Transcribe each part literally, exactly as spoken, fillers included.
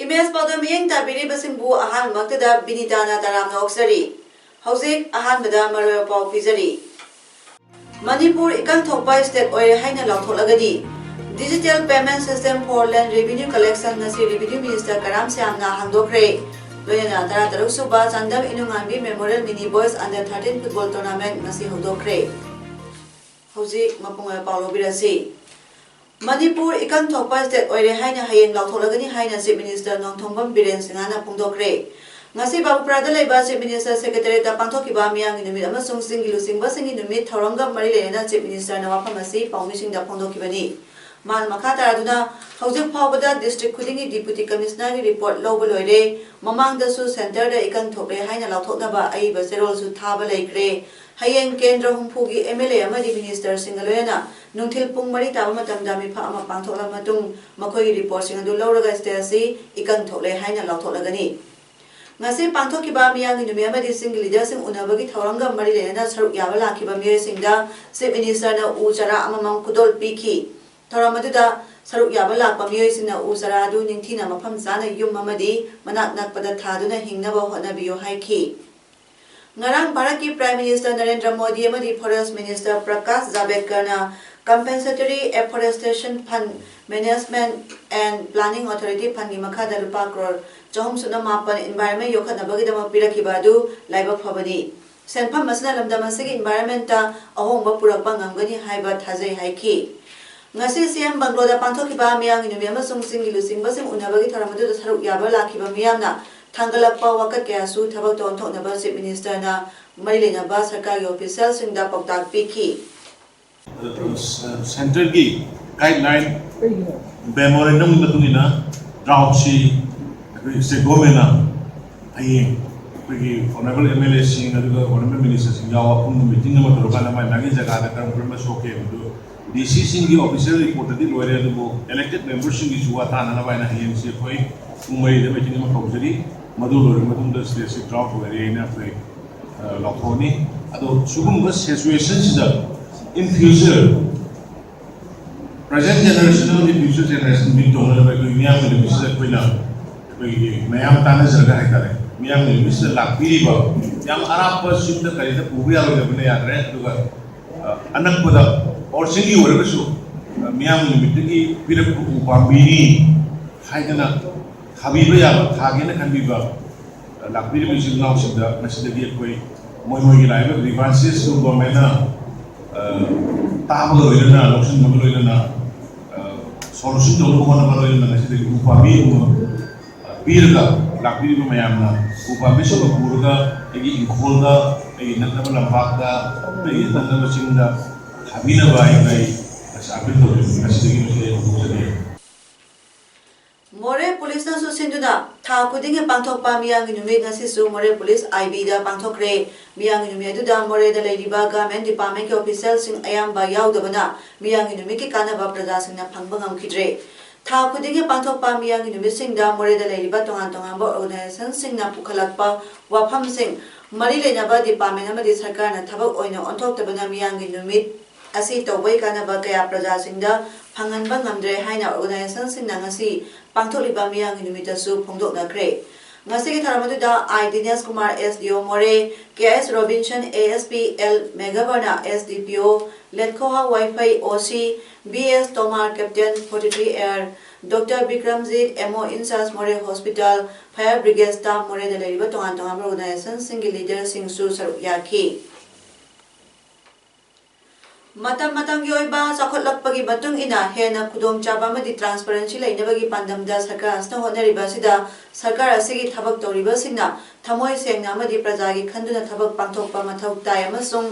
Image ꯄꯥꯎꯗ ꯃꯤꯠꯌꯦꯡ ꯇꯥꯕꯤꯔꯤꯕꯁꯤꯡꯕꯨ ꯑꯍꯥꯟꯕꯃꯛꯇꯗ ꯕꯤꯅꯤꯇꯥꯅ ꯇꯔꯥꯝꯅ ꯑꯣꯛꯆꯔꯤ꯫ ꯍꯧꯖꯤꯛ ꯑꯍꯥꯟꯕꯗ ꯃꯔꯨꯑꯣꯏꯕ ꯄꯥꯎ ꯄꯤꯖꯔꯤ꯫ ꯃꯅꯤꯄꯨꯔ ꯏꯀꯪ ꯊꯣꯛꯄ state ꯑꯣꯏꯔꯦ ꯍꯥꯏꯅ ꯂꯥꯎꯊꯣꯛꯂꯒꯅꯤ꯫ Digital Payment System for Land Revenue Collection ꯉꯁꯤ Revenue Minister ꯀꯔꯥꯝ ꯁ꯭ꯌꯥꯝꯅ ꯍꯥꯡꯗꯣꯛꯈ꯭ꯔꯦ꯫ ꯂꯣꯏꯅꯅ ꯇꯔꯥꯇꯔꯨꯛ ꯁꯨꯕ Chandam ꯏꯅꯨꯉꯥꯟꯕꯤ Memorial Mini Boys Under thirteen Football Tournament ꯉꯁꯤ ꯍꯧꯗꯣꯛꯈ꯭ꯔꯦ꯫ ꯍꯧꯖꯤꯛ ꯃꯄꯨꯡ ꯑꯣꯏꯕ ꯄꯥꯎ ꯂꯧꯕꯤꯔꯁꯤ꯫ ꯃꯅꯤꯄꯨꯔ ꯏꯀꯪ ꯊꯣꯛꯄ state ꯑꯣꯏꯔꯦ ꯍꯥꯏꯅ ꯍꯌꯦꯡ ꯂꯥꯎꯊꯣꯛꯂꯒꯅꯤ ꯍꯥꯏꯅ Chief Minister ꯅꯣꯡꯊꯣꯝꯕꯝ ꯕꯤꯔꯦꯟ ꯁꯤꯡꯍꯅ ꯐꯣꯡꯗꯣꯛꯈ꯭ꯔꯦ꯫ ꯉꯁꯤ ꯕꯥꯕꯨꯄꯨꯔꯥꯗ ꯂꯩꯕ Chief Minister Secretariatꯇ ꯄꯥꯡꯊꯣꯛꯈꯤꯕ ꯃꯤꯌꯥꯝꯒꯤ ꯅꯨꯃꯤꯠ ꯑꯃꯁꯨꯡ ꯆꯤꯡꯒꯤ ꯂꯨꯆꯤꯡꯕꯁꯤꯡꯒꯤ ꯅꯨꯃꯤꯠ ꯊꯧꯔꯝꯒ ꯃꯔꯤ ꯂꯩꯅꯅ Chief Ministerꯅ ꯋꯥꯐꯝ ꯑꯁꯤ ꯄꯥꯎꯃꯤꯁꯤꯡꯗ ꯐꯣꯡꯗꯣꯛꯈꯤꯕꯅꯤ꯫ ꯃꯥꯅ ꯃꯈꯥ ꯇꯥꯔꯗꯨꯅ, ꯍꯧꯖꯤꯛ ꯐꯥꯎꯕꯗ district ꯈꯨꯗꯤꯡꯒꯤ Deputy Commissionerꯒꯤ report ꯂꯧꯕ ꯂꯣꯏꯔꯦ꯫ ꯃꯃꯥꯡꯗꯁꯨ centreꯗ ꯏꯀꯪ ꯊꯣꯛꯂꯦ ꯍꯥꯏꯅ ꯂꯥꯎꯊꯣꯛꯅꯕ ꯑꯏꯕ ꯆꯦꯔꯣꯜꯁꯨ ꯊꯥꯕ ꯂꯩꯈ꯭ꯔꯦ꯫ ꯍꯌꯦꯡ ꯀꯦꯟꯗ꯭ꯔ ꯍꯨꯝꯐꯨꯒꯤ MLA ꯑꯃꯗꯤ ministerꯁꯤꯡꯒ ꯂꯣꯏꯅꯅ ꯅꯨꯡꯊꯤꯜ ꯄꯨꯡ ꯃꯔꯤ ꯇꯥꯕ ꯃꯇꯝꯗ ꯃꯤꯐꯝ ꯑꯃ ꯄꯥꯡꯊꯣꯛꯂꯕ ꯃꯇꯨꯡ, ꯃꯈꯣꯏꯒꯤ reportꯁꯤꯡ ꯑꯗꯨ ꯂꯧꯔꯒ state ꯑꯁꯤ ꯏꯀꯪ ꯊꯣꯛꯂꯦ ꯍꯥꯏꯅ ꯂꯥꯎꯊꯣꯛꯂꯒꯅꯤ꯫ ꯉꯁꯤ ꯄꯥꯡꯊꯣꯛꯈꯤꯕ ꯃꯤꯌꯥꯝꯒꯤ ꯅꯨꯃꯤꯠ ꯑꯃꯗꯤ ꯆꯤꯡꯒꯤ leaderꯁꯤꯡ ꯎꯅꯕꯒꯤ ꯊꯧꯔꯝꯒ ꯃꯔꯤ ꯂꯩꯅꯅ ꯁꯔꯨꯛ ꯌꯥꯕ ꯂꯥꯛꯈꯤꯕ ꯃꯤꯑꯣꯏꯁꯤꯡꯗ Chief Ministerꯅ ꯎ ꯆꯥꯔꯥ ꯑꯃꯃꯝ ꯈꯨꯗꯣꯜ ꯄꯤꯈꯤ꯫ ꯊꯧꯔꯝ ꯑꯗꯨꯗ ꯁꯔꯨꯛ ꯌꯥꯕ ꯂꯥꯛꯄ ꯃꯤꯑꯣꯏꯁꯤꯡꯅ ꯎ ꯆꯥꯔꯥ ꯑꯗꯨ ꯅꯤꯡꯊꯤꯅ ꯃꯐꯝ ꯆꯥꯅ ꯌꯨꯝ ꯑꯃꯗꯤ ꯃꯅꯥꯛ ꯅꯛꯄꯗ ꯊꯥꯗꯨꯅ ꯍꯤꯡꯅꯕ ꯍꯣꯠꯅꯕꯤꯌꯨ ꯍꯥꯏꯈꯤ꯫ ꯉꯔꯥꯡ ꯚꯥꯔꯠꯀꯤ Prime Minister ꯅꯔꯦꯟꯗ꯭ꯔ ꯃꯣꯗꯤ ꯑꯃꯗꯤ Forest Minister Prakash ꯖꯥꯕꯦꯗꯀꯔꯅ Compensatory Afforestation Fund, Management and Planning Authority Fundꯀꯤ ꯃꯈꯥꯗ ꯂꯨꯄꯥ ꯀ꯭ꯔꯣꯔ ꯆꯍꯨꯝ ꯁꯨꯞꯅ ꯃꯥꯄꯟ environment ꯌꯣꯛꯈꯠꯅꯕꯒꯤꯗꯃꯛ ꯄꯤꯔꯛꯈꯤꯕ ꯑꯗꯨ ꯂꯥꯏꯕꯛ ꯐꯕꯅꯤ꯫ ꯁꯦꯟꯐꯝ ꯑꯁꯤꯅ ꯂꯝꯗꯝ ꯑꯁꯤꯒꯤ environmentꯇ ꯑꯍꯣꯡꯕ ꯄꯨꯔꯛꯄ ꯉꯝꯒꯅꯤ ꯍꯥꯏꯕ ꯊꯥꯖꯩ ꯍꯥꯏꯈꯤ꯫ ꯉꯁꯤ CM Bungalow ꯄꯥꯡꯊꯣꯛꯈꯤꯕ ꯃꯤꯌꯥꯝꯒꯤ ꯅꯨꯃꯤꯠ ꯑꯃꯁꯨꯡ ꯆꯤꯡꯒꯤ ꯂꯨꯆꯤꯡꯕꯁꯤꯡ ꯎꯅꯕꯒꯤ ꯊꯧꯔꯝ ꯑꯗꯨꯗ ꯁꯔꯨꯛ ꯌꯥꯕ ꯂꯥꯛꯈꯤꯕ ꯃꯤꯌꯥꯝꯅ ꯊꯥꯡꯒꯠꯂꯛꯄ ꯋꯥꯀꯠ ꯀꯌꯥꯁꯨ ꯊꯕꯛꯇ ꯑꯣꯟꯊꯣꯛꯅꯕ Chief Ministerꯅ ꯃꯔꯤ ꯂꯩꯅꯕ ꯁꯔꯀꯥꯔꯒꯤ officialꯁꯤꯡꯗ ꯄꯥꯎꯇꯥꯛ ꯄꯤꯈꯤ꯫ Centreꯒꯤ guideline memorandumꯒꯤ ꯃꯇꯨꯡ ꯏꯟꯅ droughtꯁꯤ ꯑꯩꯈꯣꯏ state governmentꯅ ꯍꯌꯦꯡ ꯑꯩꯈꯣꯏꯒꯤ honourable M L Aꯁꯤꯡ ꯑꯗꯨꯒ honourable ministerꯁꯤꯡ ꯌꯥꯎꯕ ꯄꯨꯟꯅ meeting ꯑꯃ ꯇꯧꯔꯀꯥꯟꯗ ꯃꯥꯏ ꯃꯥꯒꯤ ꯖꯒꯥꯗ ꯀꯔꯝ ꯀꯔꯝꯕ ꯁꯣꯛꯀꯦ ꯍꯥꯏꯕꯗꯨ DCꯁꯤꯡꯒꯤ official reportꯇꯗꯤ ꯂꯣꯏꯔꯦ, ꯑꯗꯨꯕꯨ elected memberꯁꯤꯡꯒꯤꯁꯨ ꯋꯥ ꯇꯥꯅꯅꯕ ꯍꯥꯏꯅ ꯍꯌꯦꯡꯁꯤ ꯑꯩꯈꯣꯏ ꯄꯨꯡ ꯃꯔꯤꯗ meeting ꯑꯃ ꯇꯧꯖꯔꯤ꯫ ꯃꯗꯨ ꯂꯣꯏꯔꯕ ꯃꯇꯨꯡꯗ stageꯁꯤ drought ꯑꯣꯏꯔꯦ ꯍꯥꯏꯅ ꯑꯩꯈꯣꯏ, ꯑ, ꯂꯥꯎꯊꯣꯛꯑꯅꯤ꯫ ꯑꯗꯣ ꯁꯤꯒꯨꯝꯕ situationꯁꯤꯗ in future present generation ꯑꯃꯗꯤ future generation meet ꯇꯧꯅꯅꯕ ꯑꯩꯈꯣꯏ ꯃꯤꯌꯥꯝꯒꯤ ꯅꯨꯃꯤꯠꯁꯤꯗ ꯑꯩꯈꯣꯏꯅ ꯑꯩꯈꯣꯏꯒꯤ ꯃꯌꯥꯝ ꯇꯥꯟꯅꯖꯔꯒ ꯍꯥꯏꯇꯥꯔꯦ, ꯃꯤꯌꯥꯝꯒꯤ ꯅꯨꯃꯤꯠꯁꯤꯗ ꯂꯥꯛꯄꯤꯔꯤꯕ ꯌꯥꯝ ꯑꯔꯥꯞꯄ ꯆꯤꯡꯗ ꯀꯔꯤꯗ ꯄꯨꯕ ꯌꯥꯔꯣꯏꯗꯕꯅ ꯌꯥꯗ꯭ꯔꯦ, ꯑꯗꯨꯒ, ꯑ, ꯑꯅꯛꯄꯗ ꯑꯣꯔꯁꯤꯡꯒꯤ ꯑꯣꯏꯔꯒꯁꯨ, ꯑ, ꯃꯤꯌꯥꯝꯒꯤ ꯅꯨꯃꯤꯠꯇꯒꯤ ꯄꯤꯔꯛꯄ ꯎ ꯄꯥꯝꯕꯤꯅꯤ ꯍꯥꯏꯗꯅ ꯊꯥꯕꯤꯕ ꯌꯥꯕ, ꯊꯥꯒꯦꯅ ꯈꯟꯕꯤꯕ, ꯑ, ꯂꯥꯛꯄꯤꯔꯤꯕ ꯏꯆꯤꯜ ꯏꯅꯥꯎꯁꯤꯡꯗ ꯉꯁꯤꯗꯒꯤ ꯑꯩꯈꯣꯏ ꯃꯣꯏ ꯃꯣꯏꯒꯤ ꯂꯥꯛꯏꯕ grievances ꯒꯣꯚꯔꯟꯃꯦꯟꯠꯅ, ꯑ, ꯇꯥꯕꯒ ꯂꯣꯏꯅꯅ, ꯂꯧꯁꯤꯟꯕꯒ ꯂꯣꯏꯅꯅ, ꯑ, solution ꯇꯧꯅꯕ ꯍꯣꯠꯅꯕ ꯂꯣꯏꯅꯅ ꯉꯁꯤꯗꯒꯤ ꯎ ꯄꯥꯝꯕꯤ ꯑꯃꯃꯝ, ꯑ, ꯄꯤꯔꯒ ꯂꯥꯛꯄꯤꯔꯤꯕ ꯃꯌꯥꯝꯅ ꯎ ꯄꯥꯝꯕꯤꯁꯤꯡꯗꯨ ꯄꯨꯔꯒ ꯑꯩꯒꯤ ꯏꯪꯈꯣꯜꯗ, ꯑꯩꯒꯤ ꯅꯛꯅꯕ ꯂꯝꯄꯥꯛꯇ, ꯑꯩꯒꯤ ꯅꯛꯅꯕ ꯆꯤꯡꯗ ꯊꯥꯕꯤꯅꯕ ꯍꯥꯏꯅ ꯑꯩ ꯉꯁꯤ appeal ꯇꯧꯖꯕꯅꯤ꯫ ꯉꯁꯤꯗꯒꯤ ꯃꯁꯤ ꯑꯩ ꯍꯧꯗꯣꯛꯆꯔꯤ꯫ ꯃꯣꯔꯦ ꯄꯨꯂꯤꯁꯅꯁꯨ ꯁꯤꯟꯗꯨꯅ ꯊꯥ ꯈꯨꯗꯤꯡꯒꯤ ꯄꯥꯡꯊꯣꯛꯄ ꯃꯤꯌꯥꯝꯒꯤ ꯅꯨꯃꯤꯠ ꯉꯁꯤꯁꯨ ꯃꯣꯔꯦ ꯄꯨꯂꯤꯁ IBꯗ ꯄꯥꯡꯊꯣꯛꯈ꯭ꯔꯦ꯫ ꯃꯤꯌꯥꯝꯒꯤ ꯅꯨꯃꯤꯠ ꯑꯗꯨꯗ ꯃꯣꯔꯦꯗ ꯂꯩꯔꯤꯕ government departmentꯀꯤ officialꯁꯤꯡ ꯑꯌꯥꯝꯕ ꯌꯥꯎꯗꯕꯅ ꯃꯤꯌꯥꯝꯒꯤ ꯅꯨꯃꯤꯠꯀꯤ ꯀꯥꯟꯅꯕ ꯄ꯭ꯔꯖꯥꯁꯤꯡꯅ ꯐꯪꯕ ꯉꯝꯈꯤꯗ꯭ꯔꯦ꯫ ꯊꯥ ꯈꯨꯗꯤꯡꯒꯤ ꯄꯥꯡꯊꯣꯛꯄ ꯃꯤꯌꯥꯝꯒꯤ ꯅꯨꯃꯤꯠꯁꯤꯡꯗ ꯃꯣꯔꯦꯗ ꯂꯩꯔꯤꯕ ꯇꯣꯉꯥꯟ ꯇꯣꯉꯥꯟꯕ organisationꯁꯤꯡꯅ ꯄꯨꯈꯠꯂꯛꯄ ꯋꯥꯐꯝꯁꯤꯡ, ꯃꯔꯤ ꯂꯩꯅꯕ department ꯑꯃꯗꯤ ꯁꯔꯀꯥꯔꯅ ꯊꯕꯛ ꯑꯣꯏꯅ ꯑꯣꯟꯊꯣꯛꯇꯕꯅ ꯃꯤꯌꯥꯝꯒꯤ ꯅꯨꯃꯤꯠ ꯑꯁꯤ ꯇꯧꯕꯒꯤ ꯀꯥꯟꯅꯕ ꯀꯌꯥ ꯄ꯭ꯔꯖꯥꯁꯤꯡꯗ ꯐꯪꯍꯟꯕ ꯉꯝꯗ꯭ꯔꯦ ꯍꯥꯏꯅ organisationꯁꯤꯡꯅ ꯉꯁꯤ ꯄꯥꯡꯊꯣꯛꯂꯤꯕ ꯃꯤꯌꯥꯝꯒꯤ ꯅꯨꯃꯤꯠꯇꯁꯨ ꯐꯣꯡꯗꯣꯛꯅꯈ꯭ꯔꯦ꯫ ꯉꯁꯤꯒꯤ ꯊꯧꯔꯝ ꯑꯗꯨꯗ I ꯗꯤꯅꯦꯁ ꯀꯨꯃꯥꯔ, SDO ꯃꯣꯔꯦ, KS Robinson, ASP L ꯃꯦꯘꯕꯔꯅ, SDPO ꯂꯦꯠꯈꯣꯍꯥ ꯋꯥꯏꯐꯩ, OC BS ꯇꯣꯃꯥꯔ, Captain forty three Air Doctor Bikramjit, MO in charge ꯃꯣꯔꯦ hospital, fire brigade staff, ꯃꯣꯔꯦꯗ ꯂꯩꯔꯤꯕ ꯇꯣꯉꯥꯟ ꯇꯣꯉꯥꯟꯕ organisationꯁꯤꯡꯒꯤ leaderꯁꯤꯡꯁꯨ ꯁꯔꯨꯛ ꯌꯥꯈꯤ꯫ ꯃꯇꯝ ꯃꯇꯝꯒꯤ ꯑꯣꯏꯕ ꯆꯥꯎꯈꯠꯂꯛꯄꯒꯤ ꯃꯇꯨꯡ ꯏꯟꯅ ꯍꯦꯟꯅ ꯈꯨꯗꯣꯡꯆꯥꯕ ꯑꯃꯗꯤ transparency ꯂꯩꯅꯕꯒꯤ ꯄꯥꯟꯗꯝꯗ ꯁꯔꯀꯥꯔ ꯑꯁꯤꯅ ꯍꯣꯠꯅꯔꯤꯕ ꯑꯁꯤꯗ ꯁꯔꯀꯥꯔ ꯑꯁꯤꯒꯤ ꯊꯕꯛ ꯇꯧꯔꯤꯕꯁꯤꯡꯅ ꯊꯃꯣꯏ ꯁꯦꯡꯅ ꯑꯃꯗꯤ ꯄ꯭ꯔꯖꯥꯒꯤ ꯈꯟꯗꯨꯅ ꯊꯕꯛ ꯄꯥꯡꯊꯣꯛꯄ ꯃꯊꯧ ꯇꯥꯏ ꯑꯃꯁꯨꯡ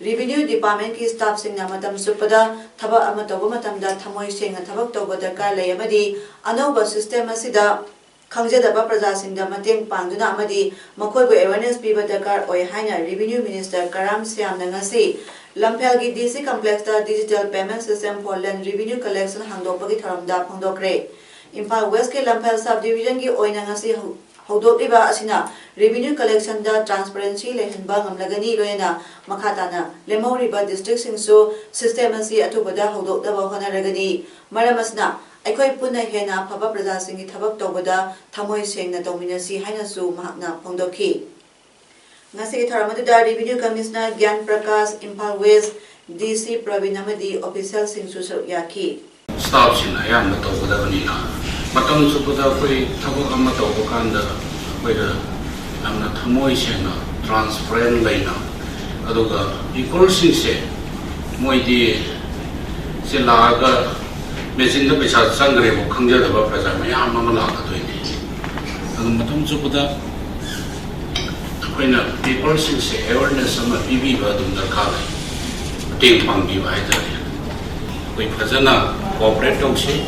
revenue departmentꯀꯤ staffꯁꯤꯡꯅ ꯃꯇꯝ ꯆꯨꯞꯄꯗ ꯊꯕꯛ ꯑꯃ ꯇꯧꯕ ꯃꯇꯝꯗ ꯊꯃꯣꯏ ꯁꯦꯡꯅ ꯊꯕꯛ ꯇꯧꯕ ꯗꯔꯀꯥꯔ ꯂꯩ ꯑꯃꯗꯤ ꯑꯅꯧꯕ system ꯑꯁꯤꯗ ꯈꯪꯖꯗꯕ ꯄ꯭ꯔꯖꯥꯁꯤꯡꯗ ꯃꯇꯦꯡ ꯄꯥꯡꯗꯨꯅ ꯑꯃꯗꯤ ꯃꯈꯣꯏꯕꯨ awareness ꯄꯤꯕ ꯗꯔꯀꯥꯔ ꯑꯣꯏ ꯍꯥꯏꯅ Revenue Minister ꯀꯔꯥꯝ ꯁ꯭ꯌꯥꯝꯅ ꯉꯁꯤ ꯂꯝꯐꯦꯜꯒꯤ D C complex ꯇ digital payment system for land revenue collection ꯍꯥꯡꯗꯣꯛꯄꯒꯤ ꯊꯧꯔꯝꯗ ꯐꯣꯡꯗꯣꯛꯈ꯭ꯔꯦ꯫ ꯏꯝꯐꯥꯜ West ꯀꯤ ꯂꯝꯐꯦꯜ sub division ꯒꯤ ꯑꯣꯏꯅ ꯉꯁꯤ ꯍꯧ-, ꯍꯧꯗꯣꯛꯂꯤꯕ ꯑꯁꯤꯅ revenue collection ꯗ transparency ꯂꯩꯍꯟꯕ ꯉꯝꯂꯒꯅꯤ, ꯂꯣꯏꯅꯅ ꯃꯈꯥ ꯇꯥꯅ ꯂꯦꯝꯍꯧꯔꯤꯕ district ꯁꯤꯡꯁꯨ system ꯑꯁꯤ ꯑꯊꯨꯕꯗ ꯍꯧꯗꯣꯛꯅꯕ ꯍꯣꯠꯅꯔꯒꯅꯤ꯫ ꯃꯔꯝ ꯑꯁꯤꯅ ꯑꯩꯈꯣꯏ ꯄꯨꯟꯅ ꯍꯦꯟꯅ ꯑꯐꯕ ꯄ꯭ꯔꯖꯥꯁꯤꯡꯒꯤ ꯊꯕꯛ ꯇꯧꯕꯗ ꯊꯃꯣꯏ ꯁꯦꯡꯅ ꯇꯧꯃꯤꯟꯅꯁꯤ ꯍꯥꯏꯅꯁꯨ ꯃꯍꯥꯛꯅ ꯐꯣꯡꯗꯣꯛꯈꯤ꯫ ꯉꯁꯤꯒꯤ ꯊꯧꯔꯝ ꯑꯗꯨꯗ Revenue Commissioner ꯒ꯭ꯌꯥꯟ Prakash, Imphal West D C Praveen ꯑꯃꯗꯤ official ꯁꯤꯡꯁꯨ ꯁꯔꯨꯛ ꯌꯥꯈꯤ꯫ Staff ꯁꯤꯡꯅ ꯑꯌꯥꯝꯕ ꯇꯧꯒꯗꯕꯅꯤꯅ, ꯃꯇꯝ ꯆꯨꯞꯄꯗ ꯑꯩꯈꯣꯏ ꯊꯕꯛ ꯑꯃ ꯇꯧꯕ ꯀꯥꯟꯗ ꯑꯩꯈꯣꯏꯗ ꯌꯥꯝꯅ ꯊꯃꯣꯏ ꯁꯦꯡꯅ, transparent ꯂꯩꯅ, ꯑꯗꯨꯒ people ꯁꯤꯡꯁꯦ ꯃꯣꯏꯗꯤ ꯁꯤ ꯂꯥꯛꯑꯒ machine ꯗ ꯄꯩꯁꯥ ꯆꯪꯈ꯭ꯔꯦꯕꯨ ꯈꯪꯖꯗꯕ ꯄ꯭ꯔꯖꯥ ꯃꯌꯥꯝ ꯑꯃ ꯂꯥꯛꯀꯗꯣꯏꯅꯤ꯫ ꯑꯗꯨ ꯃꯇꯝ ꯆꯨꯞꯄꯗ ꯑꯩꯈꯣꯏꯅ people ꯁꯤꯡꯁꯦ awareness ꯑꯃ ꯄꯤꯕꯤꯕ ꯑꯗꯨꯝ ꯗꯔꯀꯥꯔ ꯂꯩ꯫ ꯃꯇꯦꯡ ꯄꯥꯡꯕꯤꯕ ꯍꯥꯏꯇꯥꯔꯦ꯫ ꯑꯩꯈꯣꯏ ꯐꯖꯅ cooperate ꯇꯧꯁꯤ꯫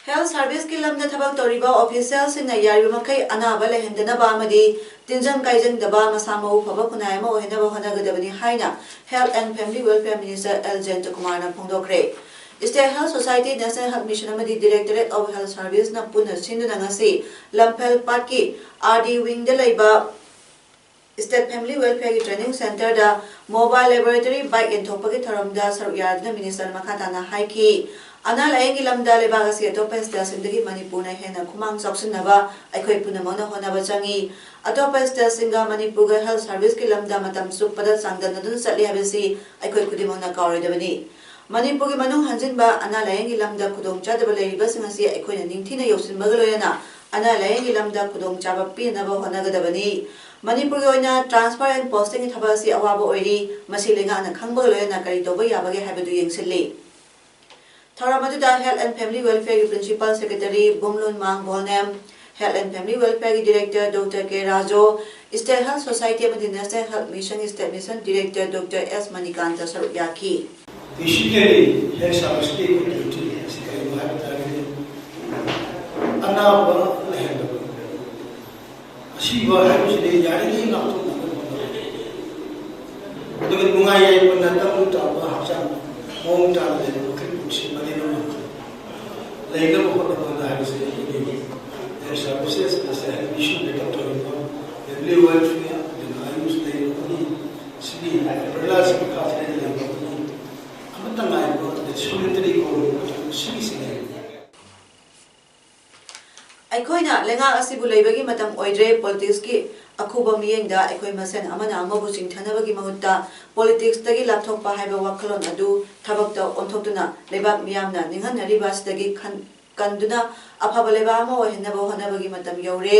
Health service ꯀꯤ lamda ꯊꯕꯛ ꯇꯧꯔꯤꯕ official ꯁꯤꯡꯅ ꯌꯥꯔꯤꯕ ꯃꯈꯩ ꯑꯅꯥꯕ ꯂꯩꯍꯟꯗꯅꯕ ꯑꯃꯗꯤ ꯇꯤꯟꯖꯪ ꯀꯥꯏꯖꯪꯗꯕ ꯃꯁꯥ ꯃꯎ ꯐꯕ ꯈꯨꯟꯅꯥꯏ ꯑꯃ ꯑꯣꯏꯍꯟꯅꯕ ꯍꯣꯠꯅꯒꯗꯕꯅꯤ ꯍꯥꯏꯅ Health and Family Welfare Minister L ꯖꯌꯟꯇꯀꯨꯃꯥꯔꯅ ꯐꯣꯡꯗꯣꯛꯈ꯭ꯔꯦ꯫ State Health Society, National Health Mission ꯑꯃꯗꯤ Directorate of Health Service ꯅ ꯄꯨꯟꯅ ꯁꯤꯟꯗꯨꯅ ꯉꯁꯤ ꯂꯝꯐꯦꯜ ꯄꯥꯠꯀꯤ R D wing ꯗ ꯂꯩꯕ State Family Welfare ꯒꯤ training centre ꯗ mobile laboratory bike ꯌꯦꯟꯊꯣꯛꯄꯒꯤ ꯊꯧꯔꯝꯗ ꯁꯔꯨꯛ ꯌꯥꯗꯨꯅ minister ꯅ ꯃꯈꯥ ꯇꯥꯅ ꯍꯥꯏꯈꯤ꯫ ꯑꯅꯥ ꯂꯥꯌꯦꯡꯒꯤ ꯂꯝꯗ ꯂꯩꯕꯥꯛ ꯑꯁꯤ ꯑꯇꯣꯞꯄ state ꯁꯤꯡꯗꯒꯤ ꯃꯅꯤꯄꯨꯔꯅ ꯍꯦꯟꯅ ꯈꯨꯃꯥꯡ ꯆꯥꯎꯁꯤꯟꯅꯕ ꯑꯩꯈꯣꯏ ꯄꯨꯝꯅꯃꯛꯅ ꯍꯣꯠꯅꯕ ꯆꯪꯏ꯫ ꯑꯇꯣꯞꯄ state ꯁꯤꯡꯒ ꯃꯅꯤꯄꯨꯔꯒ health service ꯀꯤ ꯂꯝꯗ ꯃꯇꯝ ꯆꯨꯞꯄꯗ ꯆꯥꯡꯗꯝꯅꯗꯨꯅ ꯆꯠꯂꯤ ꯍꯥꯏꯕꯁꯤ ꯑꯩꯈꯣꯏ ꯈꯨꯗꯤꯡꯃꯛꯅ ꯀꯥꯎꯔꯣꯏꯗꯕꯅꯤ꯫ ꯃꯅꯤꯄꯨꯔꯒꯤ ꯃꯅꯨꯡ ꯍꯟꯖꯤꯟꯕ ꯑꯅꯥ ꯂꯥꯌꯦꯡꯒꯤ ꯂꯝꯗ ꯈꯨꯗꯣꯡꯆꯥꯗꯕ ꯂꯩꯔꯤꯕꯁꯤꯡ ꯑꯁꯤ ꯑꯩꯈꯣꯏꯅ ꯅꯤꯡꯊꯤꯅ ꯌꯧꯁꯤꯟꯕꯒ ꯂꯣꯏꯅꯅ ꯑꯅꯥ ꯂꯥꯌꯦꯡꯒꯤ ꯂꯝꯗ ꯈꯨꯗꯣꯡꯆꯥꯕ ꯄꯤꯅꯅꯕ ꯍꯣꯠꯅꯒꯗꯕꯅꯤ꯫ ꯃꯅꯤꯄꯨꯔꯒꯤ ꯑꯣꯏꯅ transfer and posting ꯒꯤ ꯊꯕꯛ ꯑꯁꯤ ꯑꯋꯥꯕ ꯑꯣꯏꯔꯤ꯫ ꯃꯁꯤ ꯂꯩꯉꯥꯛꯅ ꯈꯪꯕꯒ ꯂꯣꯏꯅꯅ ꯀꯔꯤ ꯇꯧꯕ ꯌꯥꯕꯒꯦ ꯍꯥꯏꯕꯗꯨ ꯌꯦꯡꯁꯤꯜꯂꯤ꯫ ꯊꯧꯔꯝ ꯑꯗꯨꯗ Health and Family Welfare ꯒꯤ Principal Secretary ꯕꯨꯝꯂꯨꯟꯃꯥꯡ ꯚꯣꯜꯅꯦꯝ, Health and Family Welfare ꯒꯤ Director Doctor K Raju, State Health Society ꯑꯃꯗꯤ National Health Mission ꯒꯤ State Mission Director Doctor S Manikanta ꯁꯔꯨꯛ ꯌꯥꯈꯤ꯫ Basically, health service ꯀꯤ ꯑꯩꯈꯣꯏ duty ꯑꯁꯤ ꯀꯔꯤꯅꯣ ꯍꯥꯏꯕ ꯇꯥꯔꯒꯗꯤ, ꯑꯅꯥꯕ ꯂꯩꯍꯟꯗꯕ꯫ ꯑꯁꯤꯕ ꯍꯥꯏꯕꯁꯤꯗꯤ ꯌꯥꯔꯤꯉꯩ ꯉꯥꯛꯊꯣꯛꯅꯕ ꯍꯣꯠꯅꯕ꯫ ꯑꯗꯨꯒ ꯅꯨꯡꯉꯥꯏ ꯌꯥꯏꯐꯅ ꯇꯪꯗꯨ ꯇꯥꯕ ꯍꯛꯆꯥꯡ ꯃꯑꯣꯡ ꯇꯥꯅ ꯂꯩꯕ ꯃꯈꯩ ꯄꯨꯟꯁꯤ ꯃꯔꯦꯜ ꯑꯃ ꯂꯩꯅꯕ ꯍꯣꯠꯅꯕ ꯍꯥꯏꯕꯁꯤ ꯑꯩꯈꯣꯏꯒꯤ health services, ꯉꯁꯥꯏ ꯏꯁꯨ ꯂꯩꯕ ꯊꯣꯏꯕ, family welfare, ꯑꯗꯨꯒ ꯑꯌꯨꯁ ꯂꯩꯔꯕꯗꯤ ꯁꯤꯒꯤ umbrella ꯁꯤꯒꯤ ꯃꯈꯥꯁꯤꯗ ꯂꯩꯔꯕꯗꯤ ꯑꯃꯠꯇ ꯉꯥꯏꯔꯕ solitary ꯀꯧꯔꯤꯕ ꯁꯤꯒꯤꯁꯤꯅꯤ꯫ ꯑꯩꯈꯣꯏꯅ ꯂꯩꯉꯥꯛ ꯑꯁꯤꯕꯨ ꯂꯩꯕꯒꯤ ꯃꯇꯝ ꯑꯣꯏꯗ꯭ꯔꯦ꯫ Politics ꯀꯤ ꯑꯈꯨꯕ ꯃꯤꯠꯌꯦꯡꯗ ꯑꯩꯈꯣꯏ ꯃꯁꯦꯟ ꯑꯃꯅ ꯑꯃꯕꯨ ꯆꯤꯡꯊꯅꯕꯒꯤ ꯃꯍꯨꯠꯇ politics ꯇꯒꯤ ꯂꯥꯞꯊꯣꯛꯄ ꯍꯥꯏꯕ ꯋꯥꯈꯜꯂꯣꯟ ꯑꯗꯨ ꯊꯕꯛꯇ ꯑꯣꯟꯊꯣꯛꯇꯨꯅ ꯂꯩꯕꯥꯛ ꯃꯤꯌꯥꯝꯅ ꯅꯤꯡꯍꯟꯅꯔꯤꯕ ꯑꯁꯤꯗꯒꯤ ꯈꯟ-, ꯀꯟꯗꯨꯅ ꯑꯐꯕ ꯂꯩꯕꯥꯛ ꯑꯃ ꯑꯣꯏꯍꯟꯅꯕ ꯍꯣꯠꯅꯕꯒꯤ ꯃꯇꯝ ꯌꯧꯔꯦ꯫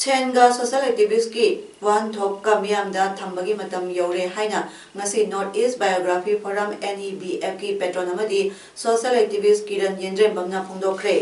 ꯁꯦꯟꯒ social activist ꯀꯤ ꯋꯥꯍꯟꯊꯣꯛꯀ ꯃꯤꯌꯥꯝꯗ ꯊꯝꯕꯒꯤ ꯃꯇꯝ ꯌꯧꯔꯦ ꯍꯥꯏꯅ ꯉꯁꯤ North East Biography Forum, N E B F ꯀꯤ patron ꯑꯃꯗꯤ social activist ꯀꯤꯔꯟ ꯌꯦꯟꯗ꯭ꯔꯦꯝꯕꯝꯅ ꯐꯣꯡꯗꯣꯛꯈ꯭ꯔꯦ꯫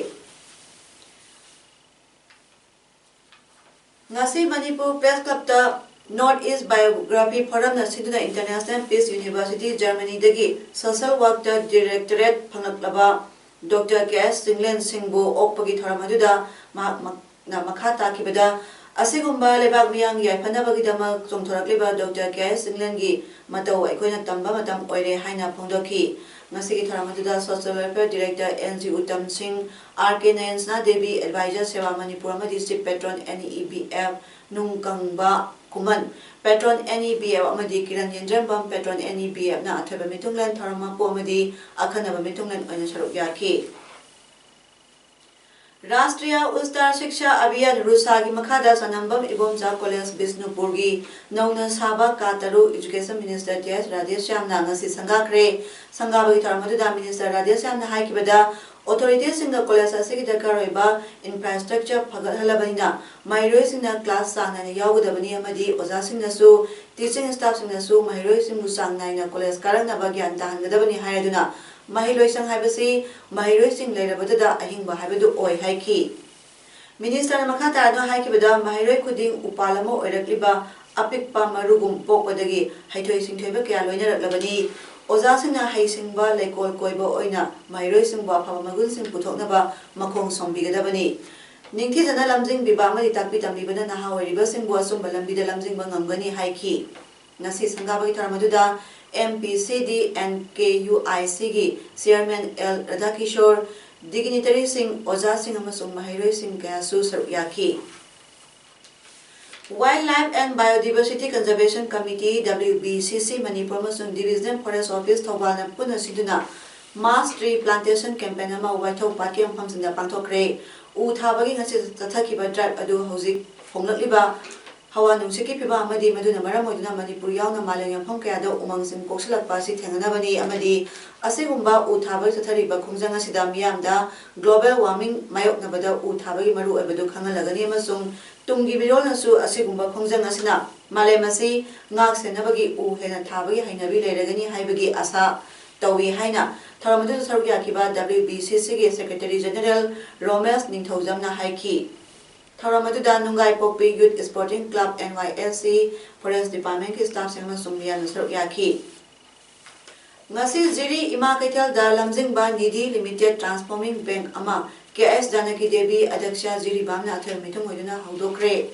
ꯉꯁꯤ ꯃꯅꯤꯄꯨꯔ Press Club ꯇ North East Biography Forum ꯅ ꯁꯤꯟꯗꯨꯅ International Peace University, Germany ꯗꯒꯤ social work ꯇ directorate ꯐꯪꯂꯛꯂꯕ Doctor K S Chinglen ꯁꯤꯡꯕꯨ ꯑꯣꯛꯄꯒꯤ ꯊꯧꯔꯝ ꯑꯗꯨꯗ ꯃꯍꯥꯛꯅ ꯃꯈꯥ ꯇꯥꯈꯤꯕꯗ, ꯑꯁꯤꯒꯨꯝꯕ ꯂꯩꯕꯥꯛ ꯃꯤꯌꯥꯝꯒꯤ ꯌꯥꯏꯐꯅꯕꯒꯤꯗꯃꯛ ꯆꯣꯡꯊꯣꯔꯛꯂꯤꯕ Doctor K S ꯆꯤꯡꯂꯦꯟꯒꯤ ꯃꯇꯧ ꯑꯩꯈꯣꯏꯅ ꯇꯝꯕ ꯃꯇꯝ ꯑꯣꯏꯔꯦ ꯍꯥꯏꯅ ꯐꯣꯡꯗꯣꯛꯈꯤ꯫ ꯉꯁꯤꯒꯤ ꯊꯧꯔꯝ ꯑꯗꯨꯗ social welfare director N G Uttam ꯁꯤꯡ, R K ꯅꯌꯟꯁꯅꯥ ꯗꯦꯕꯤ, advisor ꯁꯦꯕꯥ ꯃꯅꯤꯄꯨꯔ ꯑꯃꯗꯤ chief patron N E B F ꯅꯨꯡꯀꯪꯕ ꯈꯨꯃꯟ, patron N E B F ꯑꯃꯗꯤ Kiran ꯌꯦꯟꯗ꯭ꯔꯦꯝꯕꯝ, patron N E B F ꯅ ꯑꯊꯣꯏꯕ ꯃꯤꯊꯨꯡꯂꯦꯟ ꯊꯧꯔꯝ ꯃꯄꯨ ꯑꯃꯗꯤ ꯑꯈꯟꯅꯕ ꯃꯤꯊꯨꯡꯂꯦꯟ ꯑꯣꯏꯅ ꯁꯔꯨꯛ ꯌꯥꯈꯤ꯫ ꯔꯥꯁꯇ꯭ꯔꯤꯌꯥ ꯎꯁꯇꯥꯔ ꯁꯤꯛꯁꯥ ꯑꯚꯤꯌꯥꯟ, ꯔꯨꯁꯥꯒꯤ ꯃꯈꯥꯗ ꯆꯅꯝꯕꯝ ꯏꯕꯣꯝꯆꯥ ꯀꯣꯂꯦꯖ ꯕꯤꯁꯅꯨꯄꯨꯔꯒꯤ ꯅꯧꯅ ꯁꯥꯕ ꯀꯥ ꯇꯔꯨꯛ Education Minister T S ꯔꯥꯙꯦꯁ꯭ꯌꯥꯝꯅ ꯉꯁꯤ ꯁꯪꯒꯥꯈ꯭ꯔꯦ꯫ ꯁꯪꯒꯥꯕꯒꯤ ꯊꯧꯔꯝ ꯑꯗꯨꯗ Minister ꯔꯥꯙꯦꯁ꯭ꯌꯥꯝꯅ ꯍꯥꯏꯈꯤꯕꯗ, authority ꯁꯤꯡꯒ ꯀꯣꯂꯦꯖ ꯑꯁꯤꯒꯤ ꯗꯔꯀꯥꯔ ꯑꯣꯏꯕ infrastructure ꯐꯒꯠꯍꯜꯂꯕꯅꯤꯅ ꯃꯍꯩꯔꯣꯏꯁꯤꯡꯅ class ꯆꯥꯡ ꯅꯥꯏꯅ ꯌꯥꯎꯒꯗꯕꯅꯤ ꯑꯃꯗꯤ ꯑꯣꯖꯥꯁꯤꯡꯅꯁꯨ, teaching staff ꯁꯤꯡꯅꯁꯨ ꯃꯍꯩꯔꯣꯏꯁꯤꯡꯕꯨ ꯆꯥꯡ ꯅꯥꯏꯅ ꯀꯣꯂꯦꯖ ꯀꯥꯔꯛꯅꯕ ꯒ꯭ꯌꯥꯟ ꯇꯥꯍꯟꯒꯗꯕꯅꯤ ꯍꯥꯏꯔꯗꯨꯅ, ꯃꯍꯩꯂꯣꯏꯁꯪ ꯍꯥꯏꯕꯁꯤ ꯃꯍꯩꯔꯣꯏꯁꯤꯡ ꯂꯩꯔꯕꯗꯨꯗ ꯑꯍꯤꯡꯕ ꯍꯥꯏꯕꯗꯨ ꯑꯣꯏ ꯍꯥꯏꯈꯤ꯫ Minister ꯅ ꯃꯈꯥ ꯇꯥꯅ ꯍꯥꯏꯈꯤꯕꯗ, ꯃꯍꯩꯔꯣꯏ ꯈꯨꯗꯤꯡ ꯎꯄꯥꯜ ꯑꯃ ꯑꯣꯏꯔꯛꯂꯤꯕ ꯑꯄꯤꯛꯄ ꯃꯔꯨꯒꯨꯝ ꯄꯣꯛꯄꯗꯒꯤ ꯍꯩꯊꯣꯏ ꯁꯤꯡꯊꯣꯏꯕ ꯀꯌꯥ ꯂꯣꯏꯅꯔꯛꯂꯕꯅꯤ꯫ ꯑꯣꯖꯥꯁꯤꯡꯅ ꯍꯩꯁꯤꯡꯕ ꯂꯩꯀꯣꯜ ꯀꯣꯏꯕ ꯑꯣꯏꯅ ꯃꯍꯩꯔꯣꯏꯁꯤꯡꯕꯨ ꯑꯐꯕ ꯃꯒꯨꯟꯁꯤꯡ ꯄꯨꯊꯣꯛꯅꯕ ꯃꯈꯣꯡ ꯁꯣꯝꯕꯤꯒꯗꯕꯅꯤ꯫ ꯅꯤꯡꯊꯤꯖꯅ ꯂꯝꯖꯤꯡꯕꯤꯕ ꯑꯃꯗꯤ ꯇꯥꯛꯄꯤ ꯇꯝꯕꯤꯕꯅ ꯅꯍꯥ ꯑꯣꯏꯔꯤꯕꯁꯤꯡꯕꯨ ꯑꯆꯨꯝꯕ ꯂꯝꯕꯤꯗ ꯂꯝꯖꯤꯡꯕ ꯉꯝꯒꯅꯤ ꯍꯥꯏꯈꯤ꯫ ꯉꯁꯤ ꯁꯪꯒꯥꯕꯒꯤ ꯊꯧꯔꯝ ꯑꯗꯨꯗ M P C D and K U I C ꯒꯤ Chairman L ꯔꯥꯙꯥꯀꯤꯁꯣꯔ, dignitaryꯁꯤꯡ, ꯑꯣꯖꯥꯁꯤꯡ ꯑꯃꯁꯨꯡ ꯃꯍꯩꯔꯣꯏꯁꯤꯡ ꯀꯌꯥꯁꯨ ꯁꯔꯨꯛ ꯌꯥꯈꯤ꯫ Wildlife and Biodiversity Conservation Committee, W B C C, Manipur ꯑꯃꯁꯨꯡ Divisional Forest Office ꯊꯧꯕꯥꯜꯅ ꯄꯨꯟꯅ ꯁꯤꯟꯗꯨꯅ mass tree plantation campaign ꯑꯃ ꯋꯥꯏꯊꯧ ꯄꯥꯠꯀꯤ ꯃꯐꯝꯁꯤꯡꯗ ꯄꯥꯡꯊꯣꯛꯈ꯭ꯔꯦ꯫ ꯎ ꯊꯥꯕꯒꯤ ꯉꯁꯤ ꯆꯠꯊꯈꯤꯕ drive ꯑꯗꯨ ꯍꯧꯖꯤꯛ ꯍꯣꯡꯂꯛꯂꯤꯕ ꯍꯋꯥ ꯅꯨꯡꯁꯤꯠꯀꯤ ꯐꯤꯕꯝ ꯑꯃꯗꯤ ꯃꯗꯨꯅ ꯃꯔꯝ ꯑꯣꯏꯗꯨꯅ ꯃꯅꯤꯄꯨꯔ ꯌꯥꯎꯅ ꯃꯥꯂꯦꯝꯒꯤ ꯃꯐꯝ ꯀꯌꯥꯗ ꯎꯃꯪꯁꯤꯡ ꯀꯣꯛꯁꯤꯜꯂꯛꯄ ꯑꯁꯤ ꯊꯦꯡꯅꯅꯕꯅꯤ ꯑꯃꯗꯤ ꯑꯁꯤꯒꯨꯝꯕ ꯎ ꯊꯥꯕꯒꯤ ꯆꯠꯊꯔꯤꯕ ꯈꯣꯡꯖꯪ ꯑꯁꯤꯗ ꯃꯤꯌꯥꯝꯗ global warming ꯃꯥꯌꯣꯛꯅꯕꯗ ꯎ ꯊꯥꯕꯒꯤ ꯃꯔꯨꯑꯣꯏꯕꯗꯨ ꯈꯪꯍꯜꯂꯒꯅꯤ ꯑꯃꯁꯨꯡ ꯇꯨꯡꯒꯤ ꯃꯤꯔꯣꯜꯅꯁꯨ ꯑꯁꯤꯒꯨꯝꯕ ꯈꯣꯡꯖꯪ ꯑꯁꯤꯅ ꯃꯥꯂꯦꯝ ꯑꯁꯤ ꯉꯥꯛ ꯁꯦꯟꯅꯕꯒꯤ ꯎ ꯍꯦꯟꯅ ꯊꯥꯕꯒꯤ ꯍꯩꯅꯕꯤ ꯂꯩꯔꯒꯅꯤ ꯍꯥꯏꯕꯒꯤ ꯑꯥꯁꯥ ꯇꯧꯏ ꯍꯥꯏꯅ ꯊꯧꯔꯝ ꯑꯗꯨꯗ ꯁꯔꯨꯛ ꯌꯥꯈꯤꯕ W B C C ꯒꯤ Secretary General ꯔꯣꯃꯦꯁ ꯅꯤꯡꯊꯧꯖꯝꯅ ꯍꯥꯏꯈꯤ꯫ ꯊꯧꯔꯝ ꯑꯗꯨꯗ ꯅꯨꯡꯒꯥꯏꯄꯣꯛꯄꯤ Youth Sporting Club, N Y S C, Forest Departmentꯀꯤ staffꯁꯤꯡ ꯑꯃꯁꯨꯡ ꯃꯤꯌꯥꯝꯅ ꯁꯔꯨꯛ ꯌꯥꯈꯤ꯫ ꯉꯁꯤ ꯖꯤꯔꯤ ꯏꯃꯥ ꯀꯩꯊꯦꯜꯗ ꯂꯝꯖꯤꯡꯕ ꯅꯤꯙꯤ Limited Transforming Bank ꯑꯃ K S ꯖꯥꯅꯀꯤ ꯗꯦꯕꯤ ꯑꯗ꯭ꯌꯛꯁ ꯖꯤꯔꯤꯕꯥꯝꯅ ꯑꯊꯣꯏꯕ ꯃꯤꯊꯨꯡ ꯑꯣꯏꯗꯨꯅ ꯍꯧꯗꯣꯛꯈ꯭ꯔꯦ꯫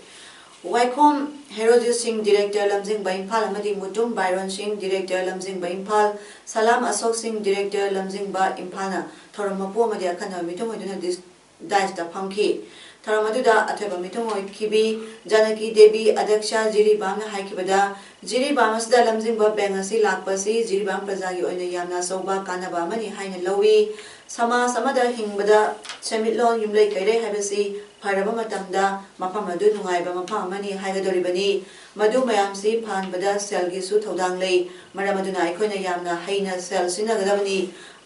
ꯋꯥꯏꯈꯣꯝ ꯍꯦꯔꯣꯖꯤꯠ ꯁꯤꯡ Director ꯂꯝꯖꯤꯡꯕ ꯏꯝꯐꯥꯜ ꯑꯃꯗꯤ ꯃꯨꯇꯨꯝ ꯕꯥꯏꯔꯣꯟ ꯁꯤꯡ Director ꯂꯝꯖꯤꯡꯕ ꯏꯝꯐꯥꯜ, ꯁꯂꯥꯝ ꯑꯁꯣꯛ ꯁꯤꯡ Director ꯂꯝꯖꯤꯡꯕ ꯏꯝꯐꯥꯜꯅ ꯊꯧꯔꯝ ꯃꯄꯨ ꯑꯃꯗꯤ ꯑꯈꯟꯅꯕ ꯃꯤꯊꯨꯡ ꯑꯣꯏꯗꯨꯅ ꯗꯤꯁ-, dais ꯇ ꯐꯝꯈꯤ꯫ ꯊꯧꯔꯝ ꯑꯗꯨꯗ ꯑꯊꯣꯏꯕ ꯃꯤꯊꯨꯡ ꯑꯣꯏꯈꯤꯕꯤ ꯖꯥꯅꯀꯤ ꯗꯦꯕꯤ ꯑꯗ꯭ꯌꯛꯁ ꯖꯤꯔꯤꯕꯥꯝꯅ ꯍꯥꯏꯈꯤꯕꯗ, ꯖꯤꯔꯤꯕꯥꯝ ꯑꯁꯤꯗ ꯂꯝꯖꯤꯡꯕ bank ꯑꯁꯤ ꯂꯥꯛꯄ ꯑꯁꯤ ꯖꯤꯔꯤꯕꯥꯝ ꯄ꯭ꯔꯖꯥꯒꯤ ꯑꯣꯏꯅ ꯌꯥꯝꯅ ꯑꯆꯧꯕ ꯀꯥꯟꯅꯕ ꯑꯃꯅꯤ ꯍꯥꯏꯅ ꯂꯧꯏ꯫ ꯁꯃꯥꯖ ꯑꯃꯗ ꯍꯤꯡꯕꯗ ꯁꯦꯟꯃꯤꯠꯂꯣꯟ ꯌꯨꯝꯂꯩ ꯀꯩꯔꯩ ꯍꯥꯏꯕꯁꯤ ꯐꯔꯕ ꯃꯇꯝꯗ ꯃꯐꯝ ꯑꯗꯨ ꯅꯨꯡꯉꯥꯏꯕ ꯃꯐꯝ ꯑꯃꯅꯤ ꯍꯥꯏꯒꯗꯧꯔꯤꯕꯅꯤ꯫ ꯃꯗꯨ ꯃꯌꯥꯝꯁꯤ ꯐꯍꯟꯕꯗ ꯁꯦꯜꯒꯤꯁꯨ ꯊꯧꯗꯥꯡ ꯂꯩ꯫ ꯃꯔꯝ ꯑꯗꯨꯅ ꯑꯩꯈꯣꯏꯅ ꯌꯥꯝꯅ ꯍꯩꯅ ꯁꯦꯜ ꯁꯤꯖꯤꯟꯅꯒꯗꯕꯅꯤ꯫